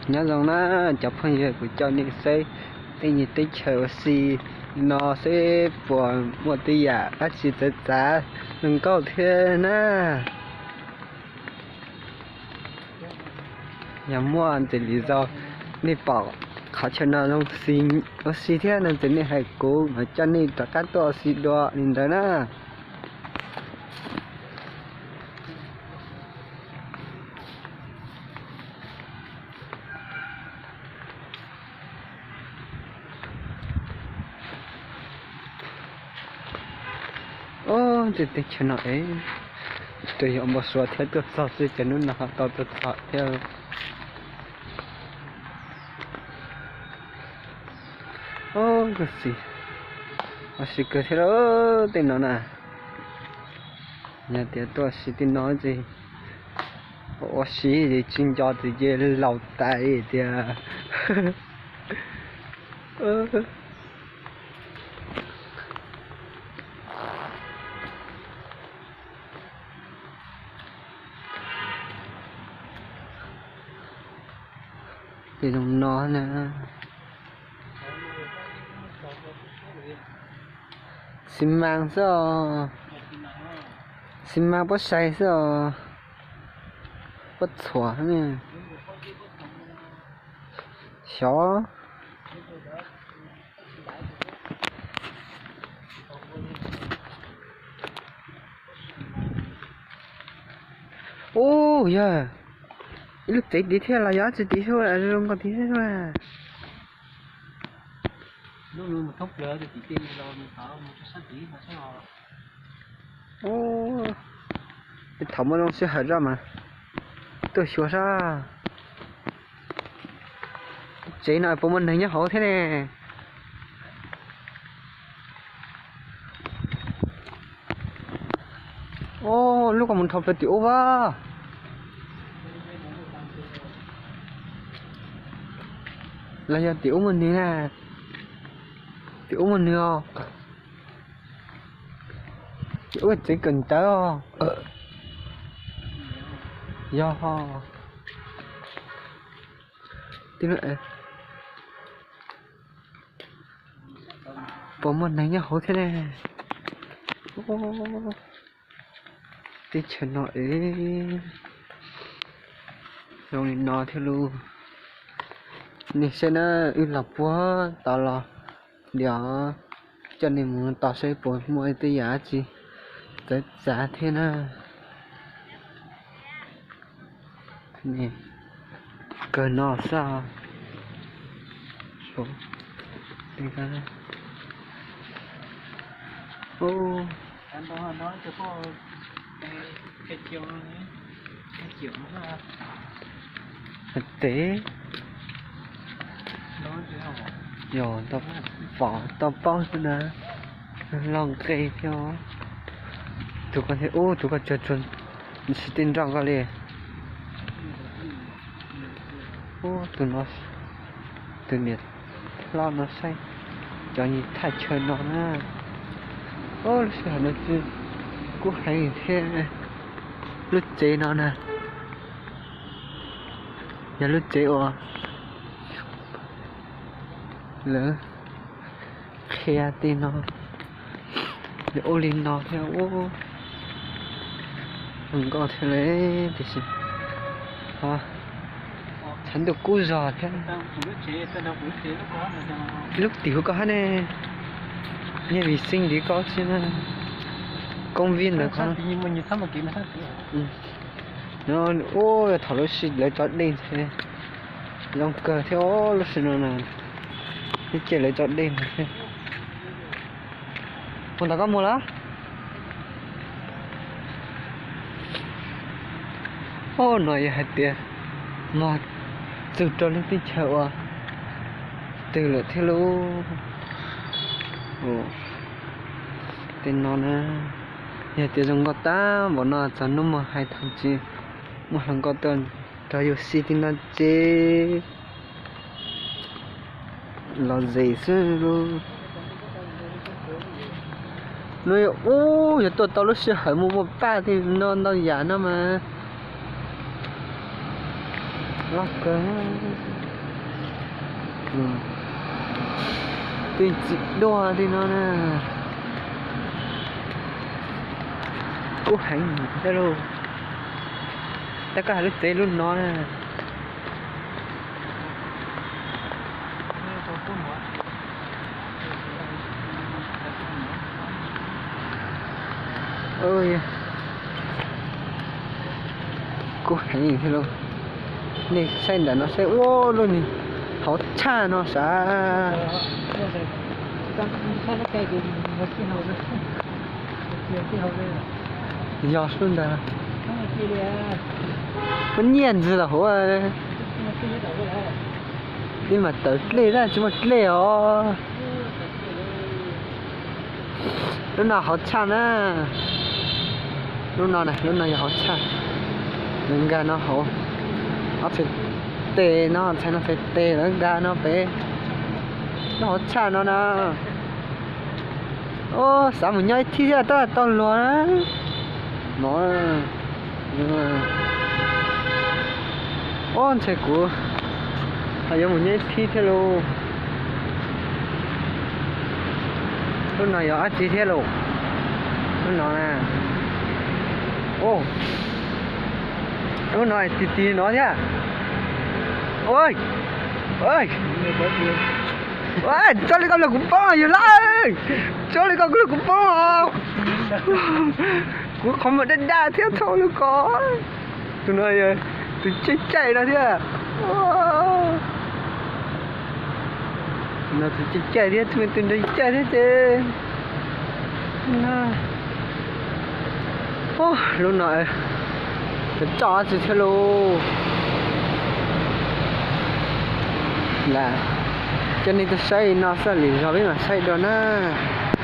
Nyob zoo na cov phooj ywg, kuv coj nej saib tej nyuag teb chaws ua si no seb puas muaj tej yam dab tsi txawv txav zoo nkauj thiab na. Yog muaj ntxiv li zoo, nej pom qhov chaw no zoo ua si thiab no ces nej hais kuv mam coj nej rov qab tuaj ua si dua li ntawd na. Ub, tej teb chaws no es, tsuas yog npau suav thiab tuaj txog xwb, ces hnub no ho tau tuaj txog thiab. Ub, ua si kawg thiab lauj tej no na. Yog tias tuaj ua si tej no ces ua si ces tsis nco ces ces laus tas tiag. Ces zoo no na. Xi mas xwb os. Xi mas pob sai xwb os. Pob txhuam ne. Xyov. Ub, yog ib lub tsev tid thiab los yog dab tsi tid xwb, zoo nkauj tid thiab. Thaum muaj zoo sij hawm zoj mas tuaj xyuas sab. Tsev no puas muaj neeg nyob hauv thiab ne? Ub, lub koj mus dhau plaws tim ub as. Los yog tim ub muaj neeg na? Tim ub muaj neeg os. Tim ub tsev kawm ntawv os. Yog. Puas muaj neeg nyob hauv thiab ne? Teb chaws no es zoo li no thiab lauj. Nej saib na, wb los puag tod los li os, coj nej mus tos saib puas muaj tej yam dab tsi txawv txav thiab na. Kawg no xwb. Hais tias yog tau pom tau paub xwb na, loj nqe thiab. Tus ko thiab ub, tus ko tsuag tsuag, nws tsis tej nroj ko li. Ub, tus no, tus niam hlob no saib cov nyuag thaj chaw no na. Ub, lub sij hawm no kuj heev thiab. Lub tsev no na, yog lub tsev uas lawv qhia tej no, ua li no thiab ub, zoo nkauj thiab li. Tiam sis tshav ntuj kub zog thiab. Lub tim huv ko hab ne, nyiaj vim xeej ntiv ko tsi na, koob vij ntawd ko. Ub, thaum lub sij lawv tso dej ntag, zoo kawg thiab lub sij no na, ib ce lawv tso dej ntag thiab. Mus tom koj mus lawm. Ub, no yog hais tias mog txug rau lub teb chaws uas twg lawm thiab lauj. Tej no na, yog tias zoo nkauj tag npaum no txog hnub muag hais thaum tsis muaj hluas nkauj tuaj nrog yus si tej no ces los zem xwb lauj. No yog ub, yog tuaj tau lub sij hawm mus muag paj tej no ntau yam no mas. Loj kawg. Tej txiv duaj tej no na. Kub heev thiab lauj. Tab koj hais lub tsev lub no na. Kub heev thiab lauj. Nej saib ntawm no saib ua luaj ni, hauv tshaj no sav. Yog lub ntawd. Muaj nyiaj ntxiv los hauv. Peb mas tawm dlej tab tsis muaj dlej os. Lub no hauv tshaj na. Lub no na, lub no yog hauv tshaj. Lawv nkag no hauv. Ob txhais tes no, txhais no txhais tes lawv nkag no pem. Lub hauv tshaj no na. Xav mus nyob ib thib thiab tab tau luag na. No. Ob, ntshe kuv ho yuav mus nyob ib thib thiab lauj. Lub no yog dab tsi thiab lauj? Lub no na. Lub no tig tig no thiab. Tso li koj los kuv poob yog lawm. Tso li koj los kuv poob. Kuv qhov muag daj daj thiab txhob ua li ko. Tus no yog tus caij caij no thiab. No tus caij caij thiab, tus me tus nrog caij thiab ces. Lub no, tso dab tsi thiab lauj? Lam coj nej tuaj saib no xwb, lwm zaus peb mam saib dua na.